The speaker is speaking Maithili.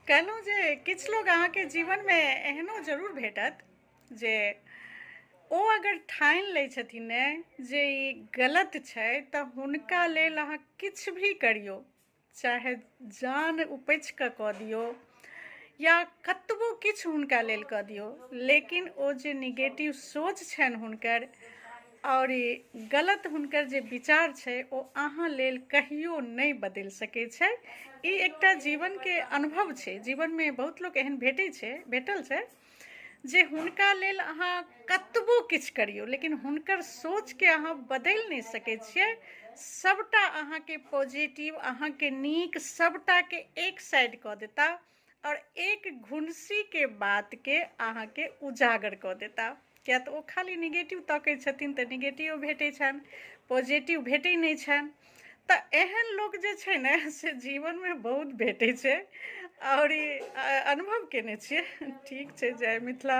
कहलहुँ जे किछु लोग अहाँके जीवनमे एहनो जरूर भेटत जे ओ अगर ठानि लै छथिन ने जे ई गलत छै, तऽ हुनका लेल अहाँ किछु भी करियौ, चाहे जान उपछि कऽ कऽ दियौ या कतबो किछु हुनका लेल कऽ दियौ, लेकिन ओ जे निगेटिव सोच छनि हुनकर आओर ई गलत हुनकर जे विचार छै, ओ अहाँ लेल कहियो नहि बदलि सकै छै। ई एकटा जीवनके अनुभव छै। जीवनमे बहुत लोक एहन भेटै छै, भेटल छै जे हुनका लेल अहाँ कतबो किछु करियौ, लेकिन हुनकर सोचके अहाँ बदलि नहि सकै छियै। सभटा अहाँके पॉजिटिव, अहाँके नीक सभटाके एक साइड कऽ देता आओर एक घुनसीके बातके अहाँके उजागर कऽ देता, किया तऽ ओ खाली निगेटिव तकै छथिन, तऽ निगेटिव भेटै छनि, पॉजिटिव भेटै नहि छनि। तऽ एहन लोक जे छै ने से जीवनमे बहुत भेटै छै आओर ई अनुभव केने छियै। ठीक छै, जय मिथिला।